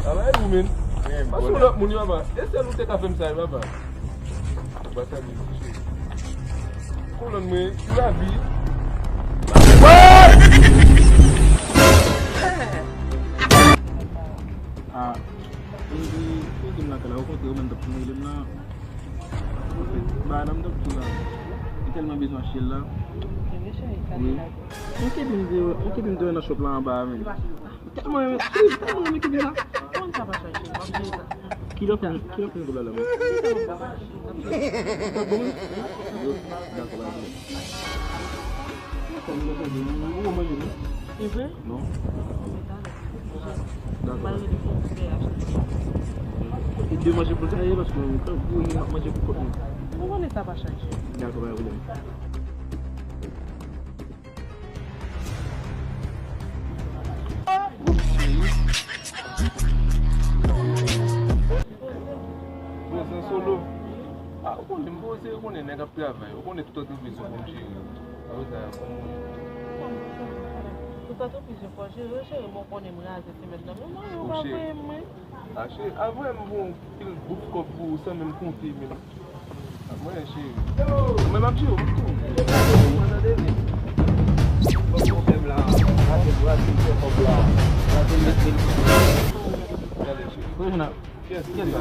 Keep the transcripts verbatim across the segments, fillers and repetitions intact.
Papa, e ou menm? Pase yon lòt moun, yo, papa. E sèl ou te ka fè m sa, papa. Papa, sa di, cheri. Kolòn mwen, ki lavi? Ah, e, e, kote m lakay la, ou kontre ou menm t ap tou rele m la. Ba, nan m t ap tou la. Li tèlman bezwen achte l la. Wi. Mwen kenbe m deyò, mwen kenbe m deyò nan shop la anba a, men. Tèlman renmen, tèlman renmen kenbe la. Kòman sa pa chaje? M ap jere sa. Kilè w fin, kilè w fin goud la la, mwen? Bon, mwen. Yo, dakò, pa gen pwoblèm. Kòm yo fè di, ou manje, non? E vre? Non. Dakò. Malgre li fè ti dèyè achte. E de manje pou l ta ye, paske mwen, mwen, mwen ap manje pou kòt mwen. Ou konnen sa pa chaje. Dakò, pa gen pwoblèm. Prezan solo. Ah, ou konnen, m poze, ou konnen nèg ap travay. Ou konnen tout antrepriz yo konn jere. Sa vle di, kòm tout antrepriz yo fò jere, jere, bon, konnen m raze semèn nan. Men mwen, yo pa voye m, mwen. Achte, a voye m bon pil bouf kòb pou ou san menm konte menm. A voye cheri. Mwen m ap di yo, m tou. Mwen tande li. Bon pwoblèm la. Rate, rate, fè kòb la. Rate, met, met. Tande, cheri. Kiyès, kiyès la?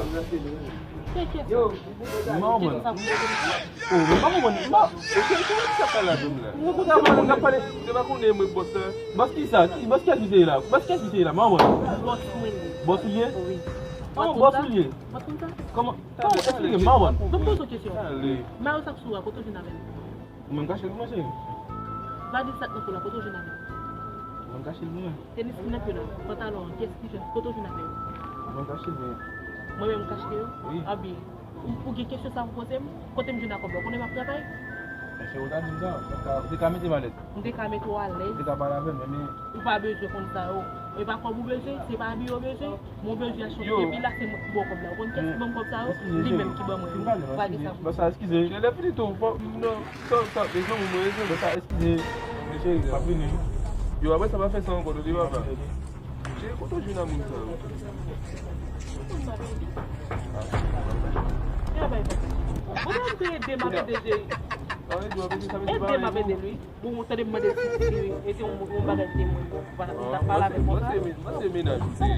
Yo, m pa konprann. Oh, mwen pa konprann. M pa, sa fè la menm la. Ou te pa konn, n ap pale. Ou te pa konnen mwen bòs la. Bòs ki sa? Ki bòs, kiyès misye ye la? Bòs, kiyès misye ye la? M pa konprann. Bòs mwen li. Bòs ou ye? Wi. Kòman bòs ou ye? Mwen konn sa. Kòman? Kòman? Eksplike m, m pa konprann. Mwen poze w kesyon. Mayo sa k sou a, kote w jwenn avè l? Ou menm k achte l pou mwen, cheri. Valiz sa k nan kou la, kote w jwenn avè l? Ou menm k achte l pou mwen. Tenis ki nan pye la, pantalon an, kiyès ki jwenn, kote w jwenn avè yo? Ou menm k achte l pou mwen. Mwen menm k achte yo? Wi. Abi, ou, ou gen kesyon sa pou poze m? Kote m jwenn a kòb la? Ou konnen m ap travay? Men cheri, ou ta di m sa, ou ta, ou te ka mete m alèz. M te ka mete w alèz. Ou te ka pale avè m, men ou pa bezwen konn sa yo. E pa kòb ou bezwen, se pa abi yo bezwen. Mwen bezwen achte yon epi la, se mwen ki ba w kòb la. Ou konn kiyès ki ban m kòb sa yo? Li menm ki ban mwen yo. Valiz sa. Bòs la, eskize. Cheri, lè fini tou, fò, non, sa, sa, bezwen mwen, mwen bezwen. Bòs la, eskize. Men cheri, m ap vini. Yo, apre sa, pa fè sa ankò, tande papa. Cheri, kote w jwenn a moun sa yo? Ou te ede m ap ede, cheri. Ede m ap ede l, wi. Bon, ou tande m mande l, wi. Bon, se yon, yon bagay ki te mwen, bon, ou pa t ap pale avè l konsa. Mwen se, mwen se mennaj ou, cheri.